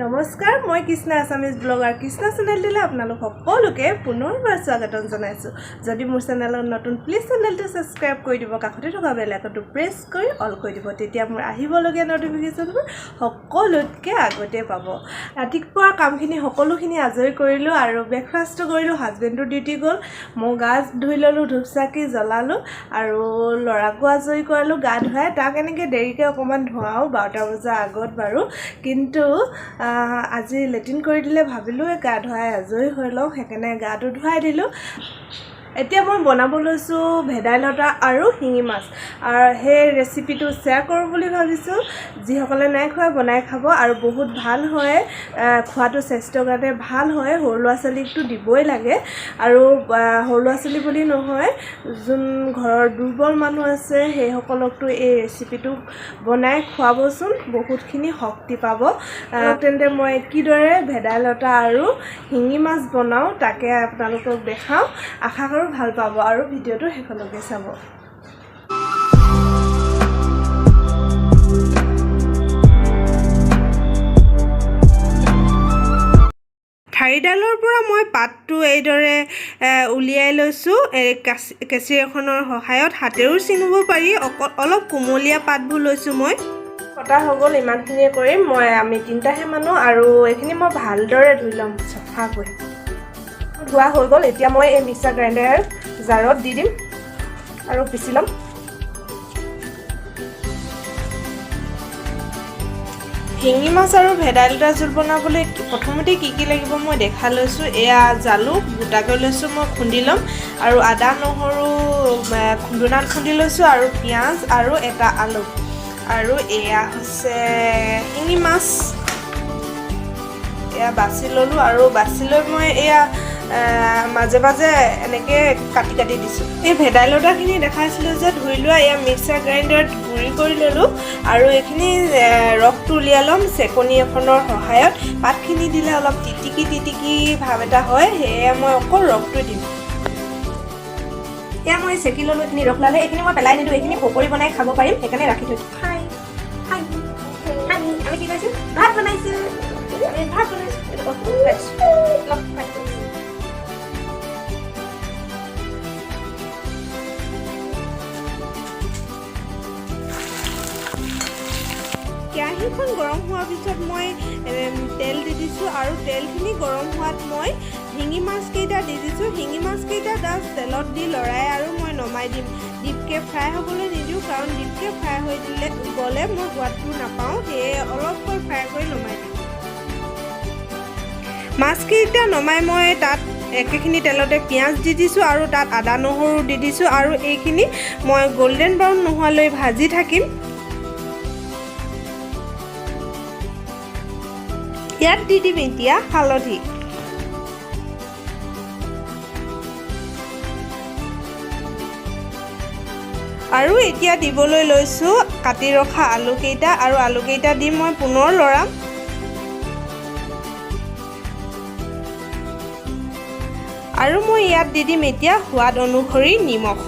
নমস্কাৰ, মই Krishna, Assamese blogger Krishna চেনেলটোলৈ আপোনালোক সকলোকে পুনৰবাৰ স্বাগতম জনাইছোঁ। যদি মোৰ চেনেলত নতুন, প্লিজ চেনেলটো ছাবস্ক্ৰাইব কৰি দিব, কাষতে থকা বেল আইকনটো প্ৰেছ কৰি অল কৰি দিব। তেতিয়া মোৰ আহিবলগীয়া ন'টিফিকেশ্যনবোৰ সকলোতকৈ আগতে পাব। ৰাতিপুৱা কামখিনি সকলোখিনি আজৰি কৰিলোঁ আৰু ব্ৰেকফাষ্টটো কৰিলোঁ। হাজবেণ্ডো ডিউটি গ'ল, মই গা ধুই ল'লোঁ, ধূপ চাকি জ্বলালোঁ আৰু ল'ৰাকো আজৰি কৰালোঁ গা ধুৱাই। তাক এনেকৈ দেৰিকৈ অকণমান ধুৱাওঁ, 12টা বজাৰ আগত বাৰু, কিন্তু আজি লেট্ৰিন কৰি দিলে। ভাবিলোঁ গা ধুৱাই আজৰি হৈ লওঁ, সেইকাৰণে গাটো ধুৱাই দিলোঁ। এতিয়া মই বনাব লৈছোঁ ভেদাইলতা আৰু শিঙি মাছ আৰু সেই ৰেচিপিটো শ্বেয়াৰ কৰোঁ বুলি ভাবিছোঁ। যিসকলে নাই খোৱা, বনাই খাব আৰু বহুত ভাল হয়। খোৱাটো স্বাস্থ্যৰ কাৰণে ভাল হয়। সৰু ল'ৰা ছোৱালীকতো দিবই লাগে আৰু সৰু ল'ৰা ছোৱালী বুলি নহয়, যোন ঘৰৰ দুৰ্বল মানুহ আছে, সেইসকলকতো এই ৰেচিপিটো বনাই খুৱাবচোন, বহুতখিনি শক্তি পাব। তেন্তে মই কিদৰে ভেদাইলতা আৰু শিঙি মাছ বনাওঁ, তাকে আপোনালোকক দেখাওঁ। আশা কৰোঁ ভাল পাব আৰু ভিডিঅ'টো শেষলৈকে চাব। ঠাৰিডালৰ পৰা মই পাতটো এইদৰে উলিয়াই লৈছোঁ এই কেঁচি এখনৰ সহায়ত। হাতেৰেও ছিঙিব পাৰি। অকল অলপ কুমলীয়া পাতবোৰ লৈছোঁ মই। কটা হৈ গ'ল, ইমানখিনিয়ে কৰিম মই। আমি তিনিটাহে মানুহ আৰু এইখিনি মই ভালদৰে ধুই ল'ম চফাকৈ। ধোৱা হৈ গ'ল। এতিয়া মই এই মিক্সাৰ গ্ৰাইণ্ডাৰ জাৰত দি দিম আৰু পিচি ল'ম। শিঙি মাছ আৰু ভেদাইলতা জোল বনাবলৈ প্ৰথমতে কি কি লাগিব মই দেখাই লৈছোঁ। এয়া জালুক গোটাকৈ লৈছোঁ, মই খুন্দি ল'ম আৰু আদা নহৰু খুন্দুনাত খুন্দি লৈছোঁ আৰু পিঁয়াজ আৰু এটা আলু আৰু এয়া হৈছে শিঙি মাছ। এয়া বাছি ল'লোঁ আৰু বাছি লৈ মই এয়া মাজে মাজে এনেকৈ কাটি কাটি দিছোঁ। এই ভেদাইলতাখিনি দেখাইছিলোঁ যে ধুই লোৱা, এয়া মিক্সাৰ গ্ৰাইণ্ডাৰত গুড়ি কৰি ল'লোঁ আৰু এইখিনি ৰসটো উলিয়াই ল'ম চেকনি এখনৰ সহায়ত। পাতখিনি দিলে অলপ তিতিকি তিতিকি ভাৱ এটা হয়, সেয়ে মই অকল ৰসটো দিম। এতিয়া মই চেকি ল'লোঁ, এইখিনি ৰস ওলালে। এইখিনি মই পেলাই নিদিওঁ, এইখিনি পকৰি বনাই খাব পাৰিম, সেইকাৰণে ৰাখি থৈ দিওঁ। হাই হাই হাই, আমি কি কৰিছোঁ? ভাত বনাইছোঁ। আমি ভাত বনাইছোঁ। এইটো অফ কৰি দিছোঁ। লওক, ভাত। কেৰাহীখন গৰম হোৱাৰ পিছত মই তেল দি দিছোঁ আৰু তেলখিনি গৰম হোৱাত মই শিঙি মাছকেইটা দি দিছোঁ। শিঙি মাছকেইটা জাষ্ট তেলত দি লৰাই আৰু মই নমাই দিম। ডিপকৈ ফ্ৰাই হ'বলৈ নিদিওঁ, কাৰণ ডিপকৈ ফ্ৰাই হৈ দিলে গ'লে মই সোৱাদটো নাপাওঁ। সেয়ে অলপকৈ ফ্ৰাই কৰি নমাই দিম। মাছকেইটা নমাই মই তাত একেখিনি তেলতে পিঁয়াজ দি দিছোঁ আৰু তাত আদা নহৰু দি দিছোঁ আৰু এইখিনি মই গল্ডেন ব্ৰাউন নোহোৱালৈ ভাজি থাকিম। ইয়াত দি দিম এতিয়া হালধি। আৰু এতিয়া দিবলৈ লৈছোঁ কাটি ৰখা আলুকেইটা আৰু আলুকেইটা দি মই পুনৰ লৰাম। আৰু মই ইয়াত দি দিম এতিয়া সোৱাদ অনুসৰি নিমখ।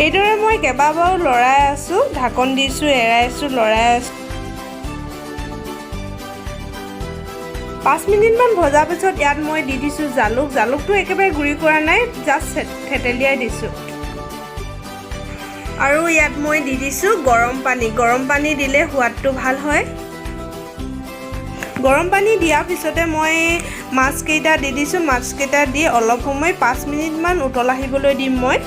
এইদৰে মই কেইবাবাৰো লৰাই আছোঁ, ঢাকন দিছোঁ, এৰাই আছোঁ, লৰাই আছোঁ। 5 মিনিটমান ভজাৰ পিছত ইয়াত মই দি দিছোঁ জালুক। জালুকটো একেবাৰে গুড়ি কৰা নাই, জাষ্ট থেতেলিয়াই দিছোঁ। আৰু ইয়াত মই দি দিছোঁ গৰম পানী। গৰম পানী দিলে সোৱাদটো ভাল হয়। গৰম পানী দিয়াৰ পিছতে মই মাছকেইটা দি দিছোঁ। মাছকেইটা দি অলপ সময় 5 মিনিটমান উতল আহিবলৈ দিম মই।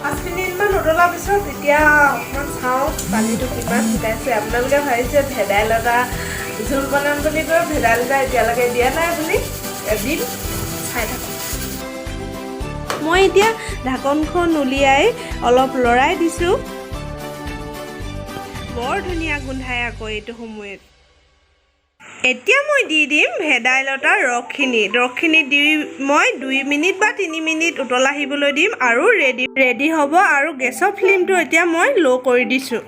5 মিনিটমান উতলাৰ পিছত এতিয়া অকণমান চাওঁ পানীটো কিমান শুকাইছে। আপোনালোকে ভাবিছে ভেদাইলতা জোল বনাম বুলি কৈ ভেদাইলতা এতিয়ালৈকে দিয়া নাই বুলি। দিম, চাই থাকক। মই এতিয়া ঢাকনখন উলিয়াই অলপ লৰাই দিছোঁ। বৰ ধুনীয়া গোন্ধাই আকৌ এইটো সময়ত। এতিয়া মই দি দিম ভেদাইলতাৰ ৰসখিনি। ৰসখিনি দি মই 2 মিনিট বা 3 মিনিট উতল আহিবলৈ দিম আৰু ৰেডি ৰেডি হ'ব। আৰু গেছৰ ফ্লেমটো এতিয়া মই ল' কৰি দিছোঁ।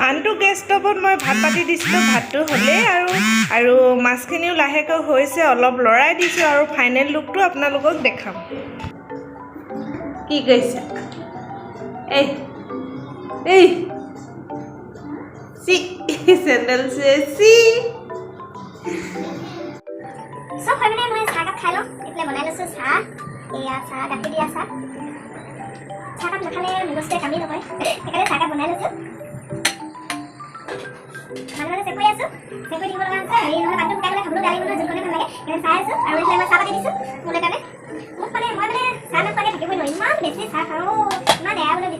আনটো গেছ ষ্টভত মই ভাত পাতি দিছিলোঁ, ভাতটো হ'লেই আৰু আৰু মাছখিনিও লাহেকৈ হৈছে। অলপ লৰাই দিছোঁ আৰু ফাইনেল লুকটো আপোনালোকক দেখাম। কি কৈছা? এই এই, চি চেণ্ডেল চি। চব হয়, মানে মই চাহকাপ খাই লওঁ। এইফালে বনাই লৈছোঁ চাহ। এয়া চাহ, গাখীৰ দিয়া চাহ। চাহকাপ নাখালে মগজটোৱে কামেই নকৰে, সেইকাৰণে চাহকাপ বনাই লৈছোঁ। মাজে মাজে চেক কৰি আছোঁ, চেক কৰি থাকিব লগা হৈছে। হেৰি নহ'লে পানীটো শুকাই গ'লে খাবলৈ বেয়া লাগিব নহয়, জোলকণে ভাল লাগে। সেইকাৰণে চাই আছোঁ। আৰু এইফালে মই চাহ পাতি দিছোঁ মোলৈ কাৰণে। মোক মানে মই মানে চাহ নোখোৱাকৈ থাকিবই নোৱাৰোঁ, ইমান বেছি চাহ খাওঁ। ইমান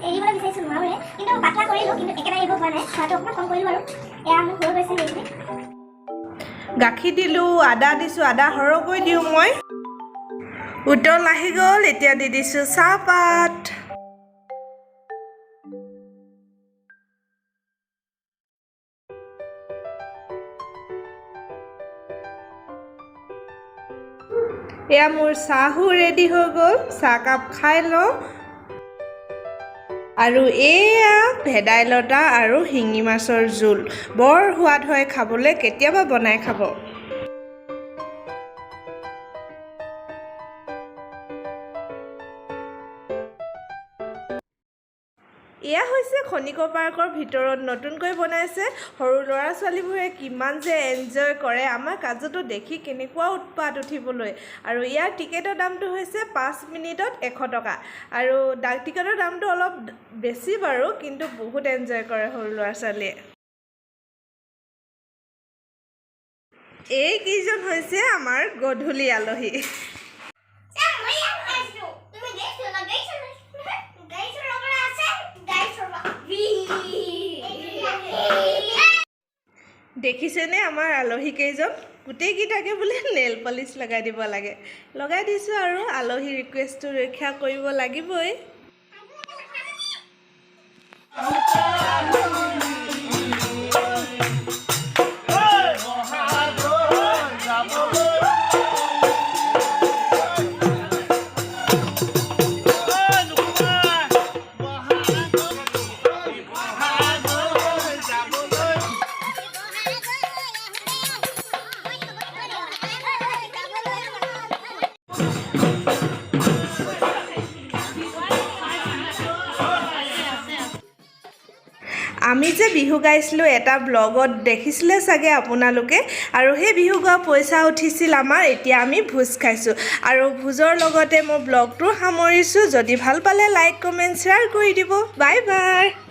এৰিবলৈ বিচাৰিছোঁ, নোৱাৰোৱে। কিন্তু পাতলা কৰিলোঁ, কিন্তু একেবাৰে এৰিব পৰা নাই। খোৱাটো অকণমান কম কৰিলোঁ। আৰু এয়া মোৰ হৈ গৈছে সেইখিনি। গাখীৰ দিলোঁ, আদা দিছোঁ, আদা সৰহকৈ দিওঁ মই। উতল আহি গ'ল, এতিয়া দি দিছোঁ চাহপাত। এয়া মোৰ চাহো ৰেডি হৈ গ'ল, চাহকাপ খাই লওঁ। আৰু এয়া ভেদাইলতা আৰু শিঙি মাছৰ জোল, বৰ সোৱাদ হয় খাবলৈ, কেতিয়াবা বনাই খাব। এয়া হৈছে খনিকৰ পাৰ্কৰ ভিতৰত নতুনকৈ বনাইছে। সৰু ল'ৰা ছোৱালীবোৰে কিমান যে এনজয় কৰে, আমাৰ কাজুটো দেখি কেনেকুৱা উৎপাত উঠিবলৈ। আৰু ইয়াৰ টিকেটৰ দামটো হৈছে 5 মিনিটত 100 টকা। আৰু টিকেটৰ দামটো অলপ বেছি বাৰু, কিন্তু বহুত এনজয় কৰে সৰু ল'ৰা ছোৱালীয়ে। এইকেইজন হৈছে আমাৰ গধূলি আলহী। তুমি গাড়ী চলোৱা, গাড়ী চলোৱা, গাড়ী চলাব আছে, গাড়ী চলোৱা। দেখিছেনে আমাৰ আলহী কেইজন? গোটেইকেইটাকে বোলে নেইল পলিচ লগাই দিব লাগে, লগাই দিছোঁ। আৰু আলহী ৰিকুৱেষ্টটো ৰক্ষা কৰিব লাগিবই। আমি যে বিহু গাইছিলোঁ এটা ব্লগত দেখিছিলে চাগে আপোনালোকে। আৰু সেই বিহু গোৱা পইচা উঠিছিল আমাৰ। এতিয়া আমি ভোজ খাইছোঁ আৰু ভোজৰ লগতে মই ব্লগটো সামৰিছোঁ। যদি ভাল পালে লাইক, কমেণ্ট, শ্বেয়াৰ কৰি দিব। Bye bye.